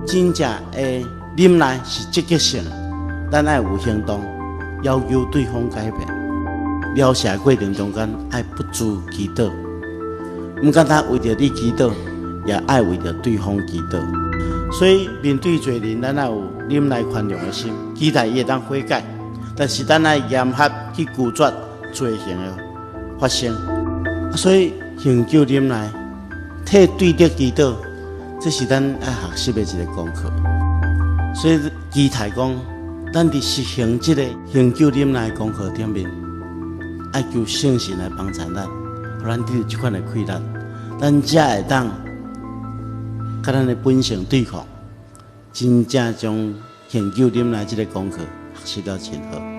真正的忍耐是積極性，咱愛有行動，要求對方改變。療赦的過程中間，愛不住祈禱，毋敢單為著你祈禱，也愛為著對方祈禱。所以面對罪人，咱愛有忍耐寬容的心，期待伊會當悔改。但是咱愛嚴格去拒絕罪行的發生。所以恆久忍耐，替對敵祈禱，這是咱愛學習的一個功課。所以期待講，咱佇實行這個恆久忍耐的功課頂面，愛求聖神來幫助咱，予咱得著這款的氣力，咱才會當佮咱的本性對抗，真正將恆久忍耐這個功課學習得真好。